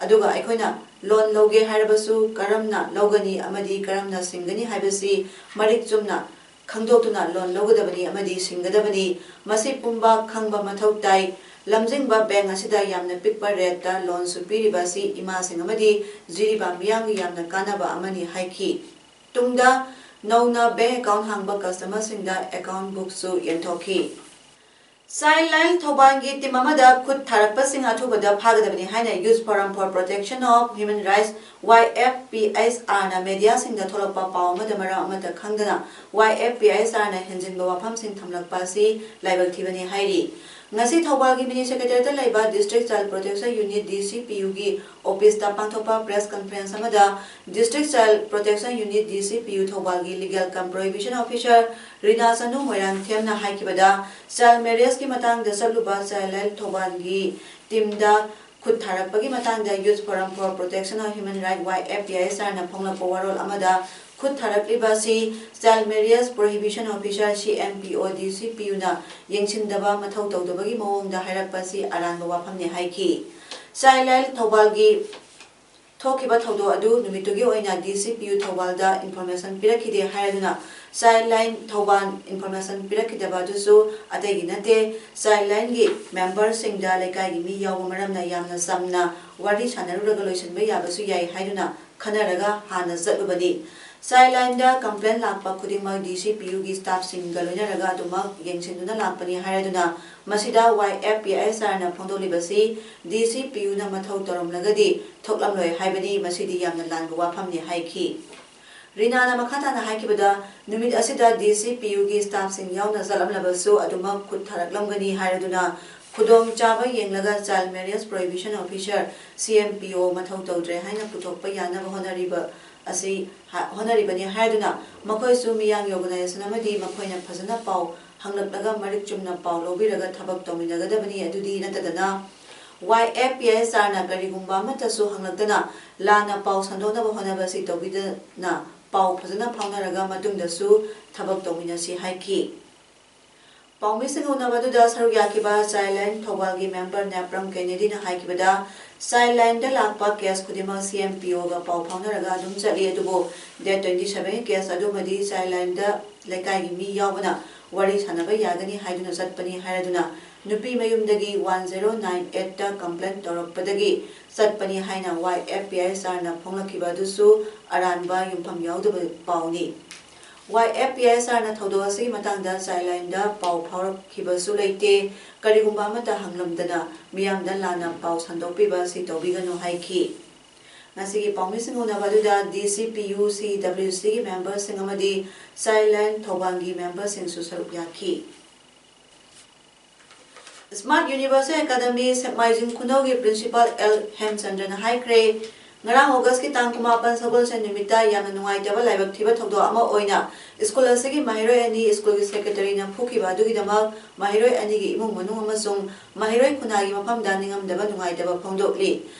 ꯑꯗꯨꯒ ꯑꯩꯈꯣꯏꯅ loan ꯂꯧꯒꯦ ꯍꯥꯏꯔꯕꯁꯨ ꯀꯔꯝꯅ ꯂꯧꯒꯅꯤ ꯑꯃꯗꯤ ꯀꯔꯝꯅ ꯁꯤꯡꯒꯅꯤ ꯍꯥꯏꯕꯁꯤ ꯃꯔꯤꯛ ꯆꯨꯝꯅ ꯈꯪꯗꯣꯛꯇꯨꯅ loan ꯂꯧꯒꯗꯕꯅꯤ ꯑꯃꯗꯤ ꯁꯤꯡꯒꯗꯕꯅꯤ꯫ ꯃꯁꯤ ꯄꯨꯝꯕ ꯈꯪꯕ ꯃꯊꯧ ꯇꯥꯏ꯫ ꯂꯝꯖꯤꯡꯕ bank ꯑꯁꯤꯗ ꯌꯥꯝꯅ ꯄꯤꯛꯄ rate ꯇ loanꯁꯨ ꯄꯤꯔꯤꯕ ꯑꯁꯤ ꯏꯃꯥꯁꯤꯡ ꯑꯃꯗꯤ ꯖꯤꯔꯤꯕꯥꯝ ꯃꯤꯌꯥꯝꯒꯤ ꯌꯥꯝꯅ ꯀꯥꯟꯅꯕ ꯑꯃꯅꯤ ꯍꯥꯏꯈꯤ꯫ ꯇꯨꯡꯗ ꯅꯧꯅ bank account ꯍꯥꯡꯕ customerꯁꯤꯡꯗ account bookꯁꯨ ꯌꯦꯟꯊꯣꯛꯈꯤ꯫ Childline ꯊꯧꯕꯥꯜꯒꯤ ꯇꯤꯝ ꯑꯃꯗ ꯈꯨꯠ ꯊꯥꯔꯛꯄꯁꯤꯡ ꯑꯊꯨꯕꯗ ꯐꯥꯒꯗꯕꯅꯤ ꯍꯥꯏꯅ Youth Forum for Protection of Human Rights, Y F P H R ꯅ ꯃꯦꯗꯤꯌꯥꯁꯤꯡꯗ ꯊꯣꯛꯂꯛꯄ ꯄꯥꯎ ꯑꯃꯗ ꯃꯔꯝ ꯑꯃꯠꯇ ꯈꯪꯗꯅ Y F P H R ꯅ ꯍꯦꯟꯖꯤꯟꯕ ꯋꯥꯐꯝꯁꯤꯡ ꯊꯝꯂꯛꯄ ꯑꯁꯤ ꯂꯥꯏꯕꯛ ꯊꯤꯕꯅꯤ ꯍꯥꯏꯔꯤ꯫ ꯉꯁꯤ ꯊꯧꯕꯥꯜꯒꯤ ꯃꯤꯅꯤ ꯁꯦꯀ꯭ꯔꯦꯇꯔꯤꯌꯦꯠꯇ ꯂꯩꯕ District Child Protection Unit, D C P U ꯒꯤ ꯑꯣꯐꯤꯁꯇ ꯄꯥꯡꯊꯣꯛꯄ ꯄ꯭ꯔꯦꯁ ꯀꯟꯐꯔꯦꯟꯁ ꯑꯃꯗ District Child Protection Unit, D C P U ꯊꯧꯕꯥꯜꯒꯤ Legal cum Prohibition Officer ꯔꯤꯅꯥ ꯆꯅꯨ ꯃꯣꯏꯔꯥꯡꯊꯦꯝꯅ ꯍꯥꯏꯈꯤꯕꯗ, ꯆꯥꯏꯜ ꯃꯦꯔꯤꯌꯦꯖꯀꯤ ꯃꯇꯥꯡꯗ ꯆꯠꯂꯨꯕ ꯆꯥꯏꯜ ꯂꯥꯏꯟ ꯊꯧꯕꯥꯜꯒꯤ ꯇꯤꯝꯗ ꯈꯨꯠ ꯊꯥꯔꯛꯄꯒꯤ ꯃꯇꯥꯡꯗ Youth Forum for Protection of Human Rights, Y F P H R ꯅ ꯐꯣꯡꯂꯛꯄ ꯋꯥꯔꯣꯜ ꯑꯃꯗ ꯈꯨꯠ ꯊꯥꯔꯛꯂꯤꯕ ꯑꯁꯤ Child Marriage Prohibition Officer, C M P O, D C P U ꯅ ꯌꯦꯡꯁꯤꯟꯗꯕ, ꯃꯊꯧ ꯇꯧꯗꯕꯒꯤ ꯃꯑꯣꯡꯗ ꯍꯥꯏꯔꯛꯄ ꯑꯁꯤ ꯑꯔꯥꯟꯕ ꯋꯥꯐꯝꯅꯤ ꯍꯥꯏꯈꯤ꯫ ꯆꯥꯏꯜ ꯂꯥꯏꯟ ꯊꯧꯕꯥꯜꯒꯤ ꯊꯣꯛꯈꯤꯕ ꯊꯧꯗꯣꯛ ꯑꯗꯨ ꯅꯨꯃꯤꯠꯇꯨꯒꯤ ꯑꯣꯏꯅ D C P U ꯊꯧꯕꯥꯜꯗ ꯏꯟꯐꯣꯔꯃꯦꯁꯟ ꯄꯤꯔꯛꯈꯤꯗꯦ ꯍꯥꯏꯔꯗꯨꯅ, ꯆꯥꯏꯜ ꯂꯥꯏꯟ ꯊꯧꯕꯥꯜ ꯏꯟꯐꯣꯔꯃꯦꯁꯟ ꯄꯤꯔꯛꯈꯤꯗꯕ ꯑꯗꯨꯁꯨ ꯑꯇꯩꯒꯤ ꯅꯠꯇꯦ, ꯆꯥꯏꯜ ꯂꯥꯏꯟꯒꯤ ꯃꯦꯝꯕꯔꯁꯤꯡꯗ ꯂꯩꯀꯥꯏꯒꯤ ꯃꯤ ꯌꯥꯎꯕ ꯃꯔꯝꯅ ꯌꯥꯝꯅ ꯆꯝꯅ ꯋꯥꯔꯤ ꯁꯥꯟꯅꯔꯨꯔꯒ ꯂꯣꯏꯁꯤꯟꯕ ꯌꯥꯕꯁꯨ ꯌꯥꯏ ꯍꯥꯏꯗꯨꯅ ꯈꯟꯅꯔꯒ ꯍꯥꯟꯅ ꯆꯠꯂꯨꯕꯅꯤ꯫ ꯆꯥꯏꯜ ꯂꯥꯏꯟꯗ ꯀꯝꯄ꯭ꯂꯦꯟ ꯂꯥꯛꯄ ꯈꯨꯗꯤꯡꯃꯛ D C P U ꯒꯤ ꯁ꯭ꯇꯥꯐꯁꯤꯡꯒ ꯂꯣꯏꯅꯔꯒ ꯑꯗꯨꯃꯛ ꯌꯦꯡꯁꯤꯟꯗꯨꯅ ꯂꯥꯛꯄꯅꯤ ꯍꯥꯏꯔꯗꯨꯅ, ꯃꯁꯤꯗ Y F P H R ꯅ ꯐꯣꯡꯗꯣꯛꯂꯤꯕꯁꯤ D C P U ꯅ ꯃꯊꯧ ꯇꯧꯔꯝꯂꯒꯗꯤ ꯊꯣꯛꯂꯝꯂꯣꯏ ꯍꯥꯏꯕꯅꯤ, ꯃꯁꯤꯗꯤ ꯌꯥꯝꯅ ꯂꯥꯟꯕ ꯋꯥꯐꯝꯅꯤ ꯍꯥꯏꯈꯤ꯫ ꯔꯤꯅꯥꯅ ꯃꯈꯥ ꯇꯥꯅ ꯍꯥꯏꯈꯤꯕꯗ, ꯅꯨꯃꯤꯠ ꯑꯁꯤꯗ D C P U ꯒꯤ ꯁ꯭ꯇꯥꯐꯁꯤꯡ ꯌꯥꯎꯅ ꯆꯠꯂꯝꯂꯕꯁꯨ ꯑꯗꯨꯃꯛ ꯈꯨꯠ ꯊꯥꯔꯛꯂꯝꯒꯅꯤ ꯍꯥꯏꯔꯗꯨꯅ, ꯈꯨꯗꯣꯡ ꯆꯥꯕ ꯌꯦꯡꯂꯒ Child Marriage Prohibition Officer, C M P O ꯃꯊꯧ ꯇꯧꯗ꯭ꯔꯦ ꯍꯥꯏꯅ ꯄꯨꯊꯣꯛꯄ ꯌꯥꯅꯕ ꯍꯣꯠꯅꯔꯤꯕ ꯑꯁꯤ ꯍꯥ-, ꯍꯣꯠꯅꯔꯤꯕꯅꯤ ꯍꯥꯏꯗꯨꯅ, ꯃꯈꯣꯏꯁꯨ ꯃꯤꯌꯥꯝꯒꯤ ꯑꯣꯔꯒꯅꯥꯏꯖꯦꯁꯟ ꯑꯃꯗꯤ ꯃꯈꯣꯏꯅ ꯐꯖꯅ ꯄꯥꯎ ꯍꯪꯂꯛꯂꯒ ꯃꯔꯤꯛ ꯆꯨꯝꯅ ꯄꯥꯎ ꯂꯧꯕꯤꯔꯒ ꯊꯕꯛ ꯇꯧꯃꯤꯟꯅꯒꯗꯕꯅꯤ꯫ ꯑꯗꯨꯗꯤ ꯅꯠꯇꯗꯅ, Y F P H R ꯅ ꯀꯔꯤꯒꯨꯝꯕ ꯑꯃꯠꯇꯁꯨ ꯍꯪꯂꯛꯇꯅ ꯂꯥꯟꯅ ꯄꯥꯎ ꯁꯟꯗꯣꯛꯅꯕ ꯍꯣꯠꯅꯕ ꯑꯁꯤ ꯇꯧꯕꯤꯗꯅ, ꯄꯥꯎ ꯐꯖꯅ ꯐꯥꯎꯅꯔꯒ ꯃꯇꯨꯡꯗꯁꯨ ꯊꯕꯛ ꯇꯧꯃꯤꯟꯅꯁꯤ ꯍꯥꯏꯈꯤ꯫ ꯄꯥꯎꯃꯤꯁꯤꯡ ꯎꯅꯕꯗꯨꯗ ꯁꯔꯨꯛ ꯌꯥꯈꯤꯕ child line ꯊꯧꯕꯥꯜꯒꯤ member Nepram ꯀꯦꯅꯦꯗꯤꯅ ꯍꯥꯏꯈꯤꯕꯗ, child ꯂꯥꯏꯟꯗ ꯂꯥꯛꯄ ꯀꯦꯁ ꯈꯨꯗꯤꯡꯃꯛ C M P O ꯒ ꯄꯥꯎ ꯐꯥꯎꯅꯔꯒ ꯑꯗꯨꯝ ꯆꯠꯂꯤ, ꯑꯗꯨꯕꯨ date twenty seven ꯒꯤ ꯀꯦꯁ ꯑꯗꯨꯃꯗꯤ ꯆꯥꯏꯜ ꯂꯥꯏꯟꯗ ꯂꯩꯀꯥꯏꯒꯤ ꯃꯤ ꯌꯥꯎꯕꯅ ꯋꯥꯔꯤ ꯁꯥꯟꯅꯕ ꯌꯥꯒꯅꯤ ꯍꯥꯏꯗꯨꯅ ꯆꯠꯄꯅꯤ ꯍꯥꯏꯔꯗꯨꯅ, ꯅꯨꯄꯤ ꯃꯌꯨꯝꯗꯒꯤ one zero nine eight ꯇ ꯀꯝꯄ꯭ꯂꯦꯟ ꯇꯧꯔꯛꯄꯗꯒꯤ ꯆꯠꯄꯅꯤ ꯍꯥꯏꯅ Y F P H R ꯅ ꯐꯣꯡꯂꯛꯈꯤꯕ ꯑꯗꯨꯁꯨ ꯑꯔꯥꯟꯕ, ꯌꯨꯝꯐꯝ ꯌꯥꯎꯗꯕ ꯄꯥꯎꯅꯤ꯫ ꯋꯥꯏ ꯑꯦꯐ ꯄꯤ ꯑꯥꯏ ꯑꯦꯁ ꯑꯥꯔꯅ ꯊꯧꯗꯣꯛ ꯑꯁꯤꯒꯤ ꯃꯇꯥꯡꯗ ꯆꯥꯏꯜꯂꯥꯏꯟꯗ ꯄꯥꯎ ꯐꯥꯎꯔꯛꯈꯤꯕꯁꯨ ꯂꯩꯇꯦ, ꯀꯔꯤꯒꯨꯝꯕ ꯑꯃꯠꯇ ꯍꯪꯂꯝꯗꯅ ꯃꯤꯌꯥꯝꯗ ꯂꯥꯟꯅ ꯄꯥꯎ ꯁꯟꯗꯣꯛꯄꯤꯕ ꯑꯁꯤ ꯇꯧꯕꯤꯒꯅꯨ ꯍꯥꯏꯈꯤ꯫ ꯉꯁꯤꯒꯤ ꯄꯥꯎꯃꯤꯁꯤꯡ ꯎꯅꯕ ꯑꯗꯨꯗ ꯗꯤ ꯁꯤ ꯄꯤ ꯌꯨ ꯁꯤ ꯗꯕ꯭ꯂꯤꯎ ꯁꯤꯒꯤ ꯃꯦꯝꯕꯔꯁꯤꯡ ꯑꯃꯗꯤ ꯆꯥꯏꯜꯂꯥꯏꯟ ꯊꯧꯕꯥꯜꯒꯤ ꯃꯦꯝꯕꯔꯁꯤꯡꯁꯨ ꯁꯔꯨꯛ ꯌꯥꯈꯤ꯫ Smart Universal Academy ꯁꯦꯛꯃꯥꯏꯖꯤꯡ ꯈꯨꯅꯧꯒꯤ ꯄ꯭ꯔꯤꯟꯁꯤꯄꯥꯜ ꯑꯦꯜ ꯍꯦꯝꯆꯟꯗ꯭ꯔꯅ ꯍꯥꯏꯈ꯭ꯔꯦ, ꯉꯔꯥꯡ ꯑꯣꯒꯁꯀꯤ ꯇꯥꯡ ꯀꯨꯟꯃꯥꯄꯟ ꯁꯒꯣꯜꯁꯦꯟ ꯅꯨꯃꯤꯠꯇ ꯌꯥꯝꯅ ꯅꯨꯡꯉꯥꯏꯇꯕ ꯂꯥꯏꯕꯛ ꯊꯤꯕ ꯊꯧꯗꯣꯛ ꯑꯃ ꯑꯣꯏꯅ ꯁ꯭ꯀꯨꯜ ꯑꯁꯤꯒꯤ ꯃꯍꯩꯔꯣꯏ ꯑꯅꯤ ꯁ꯭ꯀꯨꯜꯒꯤ ꯁꯦꯀ꯭ꯔꯦꯇꯔꯤꯅ ꯐꯨꯈꯤꯕ ꯑꯗꯨꯒꯤꯗꯃꯛ ꯃꯍꯩꯔꯣꯏ ꯑꯅꯤꯒꯤ ꯏꯃꯨꯡ ꯃꯅꯨꯡ ꯑꯃꯁꯨꯡ ꯃꯍꯩꯔꯣꯏ ꯈꯨꯟꯅꯥꯏꯒꯤ ꯃꯐꯝꯗ ꯅꯤꯡꯉꯝꯗꯕ ꯅꯨꯡꯉꯥꯏꯇꯕ ꯐꯣꯡꯗꯣꯛꯂꯤ꯫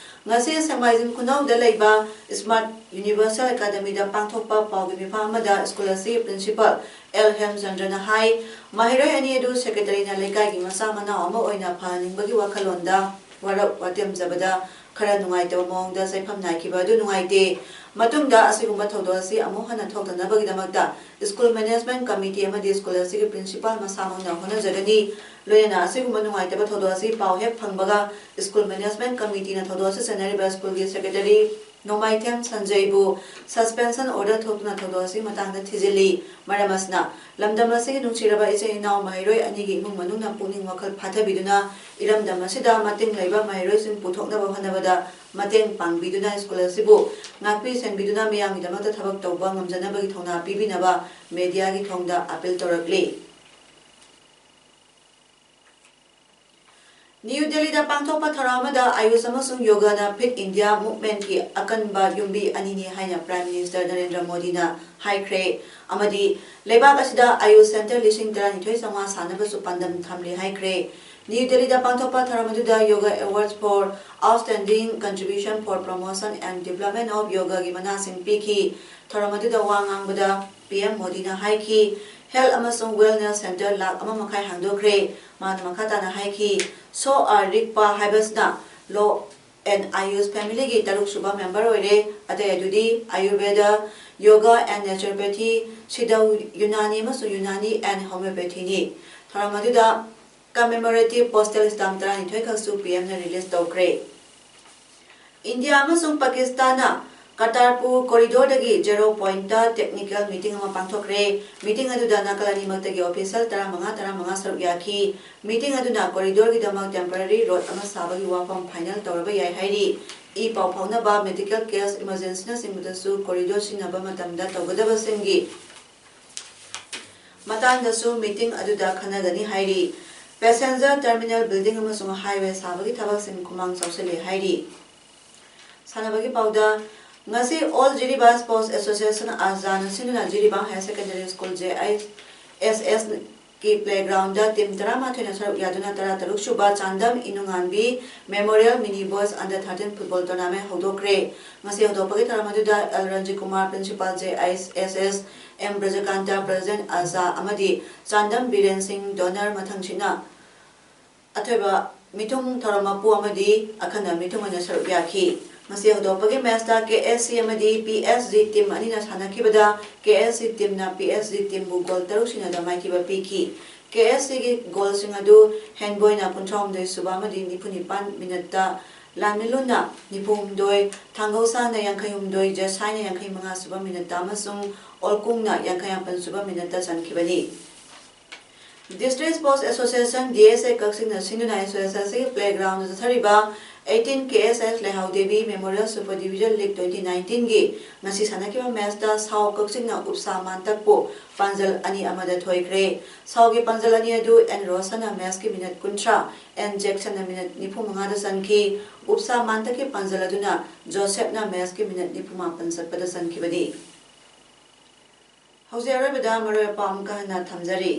ꯉꯁꯤ ꯁꯦꯛꯃꯥꯏꯖꯤꯡ ꯈꯨꯅꯧꯗ ꯂꯩꯕ Smart Universal Academyꯗ ꯄꯥꯡꯊꯣꯛꯄ ꯄꯥꯎꯒꯤ ꯃꯤꯐꯝ ꯑꯃꯗ ꯁ꯭ꯀꯨꯜ ꯑꯁꯤꯒꯤ ꯄ꯭ꯔꯤꯟꯁꯤꯄꯥꯜ ꯑꯦꯜ ꯍꯦꯝꯆꯟꯗ꯭ꯔꯅ ꯍꯥꯏ, ꯃꯍꯩꯔꯣꯏ ꯑꯅꯤ ꯑꯗꯨ ꯁꯦꯀ꯭ꯔꯦꯇꯔꯤꯅ ꯂꯩꯀꯥꯏꯒꯤ ꯃꯆꯥ ꯃꯅꯥꯎ ꯑꯃ ꯑꯣꯏꯅ ꯐꯍꯟꯅꯤꯡꯕꯒꯤ ꯋꯥꯈꯜꯂꯣꯟꯗ ꯋꯥꯔꯛ ꯋꯥꯇꯦꯝꯖꯕꯗ ꯈꯔ ꯅꯨꯡꯉꯥꯏꯇꯕ ꯃꯑꯣꯡꯗ ꯆꯩꯐꯝ ꯅꯥꯏꯈꯤꯕ ꯑꯗꯨ ꯅꯨꯡꯉꯥꯏꯇꯦ꯫ ꯃꯇꯨꯡꯗ ꯑꯁꯤꯒꯨꯝꯕ ꯊꯧꯗꯣꯛ ꯑꯁꯤ ꯑꯃꯨꯛ ꯍꯟꯅ ꯊꯣꯛꯇꯅꯕꯒꯤꯗꯃꯛꯇ ꯁ꯭ꯀꯨꯜ ꯃꯦꯅꯦꯖꯃꯦꯟꯠ ꯀꯃꯤꯇꯤ ꯑꯃꯗꯤ ꯁ꯭ꯀꯨꯜ ꯑꯁꯤꯒꯤ ꯄ꯭ꯔꯤꯟꯁꯤꯄꯥꯜ ꯃꯁꯥꯃꯛꯅ ꯍꯣꯠꯅꯖꯒꯅꯤ꯫ ꯂꯣꯏꯅꯅ ꯑꯁꯤꯒꯨꯝꯕ ꯅꯨꯡꯉꯥꯏꯇꯕ ꯊꯧꯗꯣꯛ ꯑꯁꯤ ꯄꯥꯎ ꯍꯦꯛ ꯐꯪꯕꯒ ꯁ꯭ꯀꯨꯜ ꯃꯦꯅꯦꯖꯃꯦꯟꯠ ꯀꯃꯤꯇꯤꯅ ꯊꯧꯗꯣꯛ ꯑꯁꯤ ꯆꯦꯟꯅꯔꯤꯕ ꯁ꯭ꯀꯨꯜꯒꯤ ꯁꯦꯀ꯭ꯔꯦꯇꯔꯤ ꯅꯣꯡꯃꯥꯏꯊꯦꯝ ꯁꯟꯖꯩꯕꯨ ꯁꯁꯄꯦꯟꯁꯟ ꯑꯣꯔꯗꯔ ꯊꯣꯛꯇꯨꯅ ꯊꯧꯗꯣꯛ ꯑꯁꯤꯒꯤ ꯃꯇꯥꯡꯗ ꯊꯤꯖꯤꯜꯂꯤ꯫ ꯃꯔꯝ ꯑꯁꯤꯅ, ꯂꯝꯗꯝ ꯑꯁꯤꯒꯤ ꯅꯨꯡꯁꯤꯔꯕ ꯏꯆꯤꯜ ꯏꯅꯥꯎ ꯃꯍꯩꯔꯣꯏ ꯑꯅꯤꯒꯤ ꯏꯃꯨꯡ ꯃꯅꯨꯡꯅ ꯄꯨꯛꯅꯤꯡ ꯋꯥꯈꯜ ꯐꯥꯊꯕꯤꯗꯨꯅ, ꯏꯔꯝꯗꯝ ꯑꯁꯤꯗ ꯃꯇꯤꯡ ꯂꯩꯕ ꯃꯍꯩꯔꯣꯏꯁꯤꯡ ꯄꯨꯊꯣꯛꯅꯕ ꯍꯣꯠꯅꯕꯗ ꯃꯇꯦꯡ ꯄꯥꯡꯕꯤꯗꯨꯅ, ꯁ꯭ꯀꯨꯜ ꯑꯁꯤꯕꯨ ꯉꯥꯛꯄꯤ ꯁꯦꯟꯕꯤꯗꯨꯅ, ꯃꯤꯌꯥꯝꯒꯤꯗꯃꯛꯇ ꯊꯕꯛ ꯇꯧꯕ ꯉꯝꯖꯅꯕꯒꯤ ꯊꯧꯅꯥ ꯄꯤꯕꯤꯅꯕ ꯃꯦꯗꯤꯌꯥꯒꯤ ꯊꯣꯡꯗ ꯑꯄꯤꯜ ꯇꯧꯔꯛꯂꯤ꯫ ꯅ꯭ꯌꯨ ꯗꯦꯜꯂꯤꯗ ꯄꯥꯡꯊꯣꯛꯄ ꯊꯧꯔꯝ ꯑꯃꯗ ꯑꯌꯨꯁ ꯑꯃꯁꯨꯡ ꯌꯣꯒꯥꯅ ꯐꯤꯠ ꯏꯟꯗꯤꯌꯥ ꯃꯨꯚꯃꯦꯟꯠꯀꯤ ꯑꯀꯟꯕ ꯌꯨꯝꯕꯤ ꯑꯅꯤꯅꯤ ꯍꯥꯏꯅ ꯄ꯭ꯔꯥꯏꯝ ꯃꯤꯅꯤꯁꯇꯔ ꯅꯔꯦꯟꯗ꯭ꯔ ꯃꯣꯗꯤꯅ ꯍꯥꯏꯈ꯭ꯔꯦ, ꯑꯃꯗꯤ ꯂꯩꯕꯥꯛ ꯑꯁꯤꯗ ꯑꯌꯨꯁ ꯁꯦꯟꯇꯔ ꯂꯤꯁꯤꯡ ꯇꯔꯥꯅꯤꯊꯣꯏ ꯆꯥꯝꯃꯉꯥ ꯁꯥꯅꯕꯁꯨ ꯄꯥꯟꯗꯝ ꯊꯝꯂꯤ ꯍꯥꯏꯈ꯭ꯔꯦ꯫ ꯅ꯭ꯌꯨ ꯗꯦꯜꯂꯤꯗ ꯄꯥꯡꯊꯣꯛꯄ ꯊꯧꯔꯝ ꯑꯗꯨꯗ Yoga Awards for Outstanding Contribution for Promotion and Development of Yogaꯒꯤ ꯃꯅꯥꯁꯤꯡ ꯄꯤꯈꯤ꯫ ꯊꯧꯔꯝ ꯑꯗꯨꯗ ꯋꯥ ꯉꯥꯡꯕꯗ ꯄꯤ ꯑꯦꯝ ꯃꯣꯗꯤꯅ ꯍꯥꯏꯈꯤ, ꯍꯦꯜꯊ ꯑꯃꯁꯨꯡ ꯋꯦꯜꯅꯦꯁ ꯁꯦꯟꯇꯔ ꯂꯥꯈ ꯑꯃ ꯃꯈꯥꯏ ꯍꯥꯡꯗꯣꯛꯈ꯭ꯔꯦ꯫ ꯃꯥꯅ ꯃꯈꯥ ꯇꯥꯅ ꯍꯥꯏꯈꯤ, ꯁꯣ ꯑꯥꯔ ꯔꯤꯛꯄꯥ ꯍꯥꯏꯕꯁꯤꯅ ꯂꯣ ꯑꯦꯟ ꯑꯥꯌꯨꯁ ꯐꯦꯃꯤꯂꯤꯒꯤ ꯇꯔꯨꯛ ꯁꯨꯕ ꯃꯦꯝꯕꯔ ꯑꯣꯏꯔꯦ꯫ ꯑꯇꯩ ꯑꯗꯨꯗꯤ ꯑꯌꯨꯔꯚꯦꯗ, ꯌꯣꯒꯥ ꯑꯦꯟ ꯅꯦꯆꯨꯔꯣꯄꯦꯊꯤ, ꯁꯤꯙ ꯌꯨꯅꯥꯅꯤ ꯑꯃꯁꯨꯡ ꯌꯨꯅꯥꯅꯤ ꯑꯦꯟ ꯍꯣꯃꯤꯑꯣꯄꯦꯊꯤꯅꯤ꯫ ꯊꯧꯔꯝ ꯑꯗꯨꯗ ꯀꯃꯦꯃꯣꯔꯦꯇꯤꯚ ꯄꯣꯁꯇꯦꯜ ꯁ꯭ꯇꯥꯝꯞ ꯇꯔꯥꯅꯤꯊꯣꯏ ꯈꯛꯁꯨ ꯄꯤ ꯑꯦꯝꯅ ꯔꯤꯂꯤꯖ ꯇꯧꯈ꯭ꯔꯦ꯫ ꯏꯟꯗꯤꯌꯥ ꯑꯃꯁꯨꯡ ꯄꯥꯀꯤꯁꯇꯥꯟꯅ ꯀꯔꯇꯥꯔꯄꯨꯔ ꯀꯣꯔꯤꯗꯣꯔꯗꯒꯤ ꯖꯦꯔꯣ ꯄꯣꯏꯟꯠꯇ ꯇꯦꯛꯅꯤꯀꯦꯜ ꯃꯤꯇꯤꯡ ꯑꯃ ꯄꯥꯡꯊꯣꯛꯈ꯭ꯔꯦ꯫ ꯃꯤꯇꯤꯡ ꯑꯗꯨꯗ ꯅꯥꯀꯜ ꯑꯅꯤꯃꯛꯇꯒꯤ ꯑꯣꯐꯤꯁꯤꯌꯦꯜ ꯇꯔꯥꯃꯉꯥ ꯇꯔꯥꯃꯉꯥ ꯁꯔꯨꯛ ꯌꯥꯈꯤ꯫ ꯃꯤꯇꯤꯡ ꯑꯗꯨꯅ ꯀꯣꯔꯤꯗꯣꯔꯒꯤꯗꯃꯛ ꯇꯦꯝꯄꯔꯔꯤ ꯔꯣꯗ ꯑꯃ ꯁꯥꯕꯒꯤ ꯋꯥꯐꯝ ꯐꯥꯏꯅꯦꯜ ꯇꯧꯔꯕ ꯌꯥꯏ ꯍꯥꯏꯔꯤ꯫ ꯏ ꯄꯥꯎ ꯐꯥꯎꯅꯕ, ꯃꯦꯗꯤꯀꯦꯜ ꯀꯦꯁ, ꯏꯃꯔꯖꯦꯟꯁꯤꯅꯆꯤꯡꯕꯗꯁꯨ ꯀꯣꯔꯤꯗꯣꯔ ꯁꯤꯖꯤꯟꯅꯕ ꯃꯇꯝꯗ ꯇꯧꯒꯗꯕꯁꯤꯡꯒꯤ ꯃꯇꯥꯡꯗꯁꯨ ꯃꯤꯇꯤꯡ ꯑꯗꯨꯗ ꯈꯟꯅꯒꯅꯤ ꯍꯥꯏꯔꯤ꯫ ꯄꯦꯁꯦꯟꯖꯔ ꯇꯔꯃꯤꯅꯦꯜ ꯕꯤꯜꯗꯤꯡ ꯑꯃꯁꯨꯡ ꯍꯥꯏꯋꯦ ꯁꯥꯕꯒꯤ ꯊꯕꯛꯁꯤꯡ ꯈꯨꯃꯥꯡ ꯆꯥꯎꯁꯤꯜꯂꯦ ꯍꯥꯏꯔꯤ꯫ ꯁꯥꯟꯅꯕꯒꯤ ꯄꯥꯎꯗ, ꯉꯁꯤ ꯑꯣꯜ ꯖꯤꯔꯤꯕꯥꯝ ꯁ꯭ꯄꯣꯔꯠꯁ ꯑꯦꯁꯣꯁꯤꯌꯦꯁꯟ ꯑꯥꯖꯥꯅ ꯁꯤꯟꯗꯨꯅ Jiribam higher secondary school, J I S S ꯀꯤ ꯄ꯭ꯂꯦꯒ꯭ꯔꯥꯎꯟꯗ ꯇꯤꯝ ꯇꯔꯥꯃꯥꯊꯣꯏꯅ ꯁꯔꯨꯛ ꯌꯥꯗꯨꯅ ꯇꯔꯥꯇꯔꯨꯛ ꯁꯨꯕ ꯆꯥꯟꯗꯝ ꯏꯅꯨꯉꯥꯟꯕꯤ memorial mini boys under thirteen football tournament ꯍꯧꯗꯣꯛꯈ꯭ꯔꯦ꯫ ꯉꯁꯤ ꯍꯧꯗꯣꯛꯄꯒꯤ ꯊꯧꯔꯝ ꯑꯗꯨꯗ L Ranjit Kumar, principal, J I S S, M Brajakanta, president ꯑꯥꯖꯥ ꯑꯃꯗꯤ ꯆꯥꯟꯗꯝ ꯕꯤꯔꯦꯟ ꯁꯤꯡ, ꯗꯣꯅꯔ, ꯃꯊꯪꯁꯤꯠꯅ ꯑꯊꯣꯏꯕ ꯃꯤꯊꯨꯡ ꯊꯧꯔꯝ ꯃꯄꯨ ꯑꯃꯗꯤ ꯑꯈꯟꯅ ꯃꯤꯊꯨꯡ ꯑꯣꯏꯅ ꯁꯔꯨꯛ ꯌꯥꯈꯤ꯫ ꯉꯁꯤ ꯍꯧꯗꯣꯛꯄꯒꯤ ꯃꯦꯆꯇ ꯀꯦ ꯑꯦꯁ ꯁꯤ ꯑꯃꯗꯤ ꯄꯤ ꯑꯦꯁ ꯖꯤ ꯇꯤꯝ ꯑꯅꯤꯅ ꯁꯥꯟꯅꯈꯤꯕꯗ ꯀꯦ S C ꯇꯤꯝꯅ P S G ꯇꯤꯝꯕꯨ goal ꯇꯔꯨꯛ ꯁꯤꯅꯣꯗ ꯃꯥꯏꯊꯤꯕ ꯄꯤꯈꯤ꯫ ꯀꯦ ꯑꯦꯁ ꯁꯤꯒꯤ ꯒꯣꯜꯁꯤꯡ ꯑꯗꯨ ꯍꯦꯟꯕꯣꯏꯅ ꯀꯨꯟꯊ꯭ꯔꯥꯍꯨꯝꯗꯣꯏ ꯁꯨꯕ ꯑꯃꯗꯤ ꯅꯤꯐꯨ ꯅꯤꯄꯥꯟ ꯃꯤꯅꯠꯇ, ꯂꯥꯟꯃꯤꯂꯨꯟꯅ ꯅꯤꯐꯨ ꯍꯨꯝꯗꯣꯏ, ꯊꯥꯡꯒꯧꯁꯥꯡꯅ ꯌꯥꯡꯈꯩ ꯍꯨꯝꯗꯣꯏ, ꯖꯦꯁꯥꯏꯅ ꯌꯥꯡꯈꯩ ꯃꯉꯥ ꯁꯨꯕ ꯃꯤꯅꯠꯇ ꯑꯃꯁꯨꯡ ꯑꯣꯜꯀꯨꯡꯅ ꯌꯥꯡꯈꯩ ꯃꯥꯄꯟ ꯁꯨꯕ ꯃꯤꯅꯠꯇ ꯆꯟꯈꯤꯕꯅꯤ꯫ District sports association, D S A, ꯀꯛꯆꯤꯡꯅ ꯁꯤꯟꯗꯨꯅ ꯑꯦꯁꯣꯁꯤꯌꯦꯁꯟ ꯑꯁꯤꯒꯤ ꯄ꯭ꯂꯦꯒ꯭ꯔꯥꯎꯟꯗ ꯆꯠꯊꯔꯤꯕ eighteen K S S ꯂꯩꯍꯥꯎꯗꯦꯕꯤ memorial super division league twenty nineteen ꯒꯤ ꯉꯁꯤ ꯁꯥꯟꯅꯈꯤꯕ ꯃꯦꯆꯇ ꯁꯥꯎ ꯀꯛꯆꯤꯡꯅ ꯎꯞꯁꯥ ꯃꯥꯟꯇꯛꯄꯨ ꯄꯥꯟꯖꯜ ꯑꯅꯤ ꯑꯃꯗ ꯊꯣꯏꯈ꯭ꯔꯦ꯫ ꯁꯥꯎꯒꯤ ꯄꯥꯟꯖꯜ ꯑꯅꯤ ꯑꯗꯨ ꯑꯦꯟ ꯔꯣꯁꯟꯅ ꯃꯦꯆꯀꯤ ꯃꯤꯅꯠ ꯀꯨꯟꯊ꯭ꯔꯥ, ꯑꯦꯟ ꯖꯦꯛꯁꯟꯅ ꯃꯤꯅꯠ ꯅꯤꯐꯨ ꯃꯉꯥꯗ ꯆꯟꯈꯤ꯫ ꯎꯞꯁꯥ ꯃꯥꯟꯇꯛꯀꯤ ꯄꯥꯟꯖꯜ ꯑꯗꯨꯅ ꯖꯣꯁꯦꯞꯅ ꯃꯦꯆꯀꯤ ꯃꯤꯅꯠ ꯅꯤꯐꯨ ꯃꯥꯄꯟ ꯆꯠꯄꯗ ꯆꯟꯈꯤꯕꯅꯤ꯫ ꯍꯧꯖꯤꯛ ꯑꯔꯣꯏꯕꯗ ꯃꯔꯨꯑꯣꯏꯕ ꯄꯥꯎ ꯑꯃꯨꯛꯀ ꯍꯟꯅ ꯊꯝꯖꯔꯤ꯫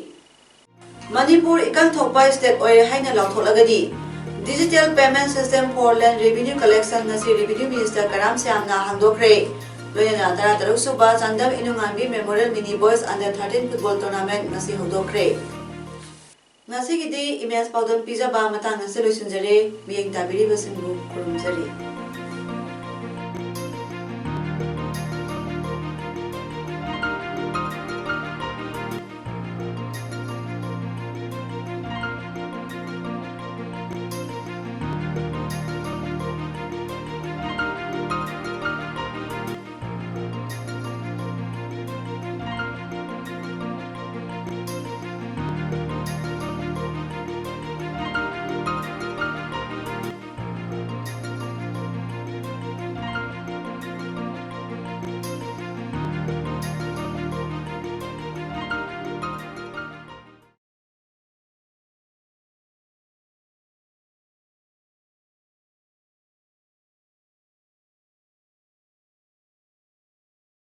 ꯃꯅꯤꯄꯨꯔ ꯏꯀꯪ ꯊꯣꯛꯄ state ꯑꯣꯏꯔꯦ ꯍꯥꯏꯅ ꯂꯥꯎꯊꯣꯛꯂꯒꯗꯤ Digital Payment System for Land Revenue Collection ꯉꯁꯤ Revenue Minister ꯀꯔꯥꯝ ꯁ꯭ꯌꯥꯝꯅ ꯍꯥꯡꯗꯣꯛꯈ꯭ꯔꯦ꯫ ꯂꯣꯏꯅꯅ ꯇꯔꯥꯇꯔꯨꯛ ꯁꯨꯕ Chandam ꯏꯅꯨꯉꯥꯟꯕꯤ Memorial Mini Boys Under thirteen Football Tournament ꯉꯁꯤ ꯍꯧꯗꯣꯛꯈ꯭ꯔꯦ꯫ ꯉꯁꯤꯒꯤꯗꯤ ꯏꯃꯦꯖ ꯄꯥꯎꯗꯝ ꯄꯤꯖꯕ ꯃꯇꯥꯡ ꯑꯁꯤ ꯂꯣꯏꯁꯤꯟꯖꯔꯦ꯫ ꯃꯤꯠꯌꯦꯡ ꯇꯥꯕꯤꯔꯤꯕꯁꯤꯡꯕꯨ ꯈꯨꯔꯨꯝꯖꯔꯤ꯫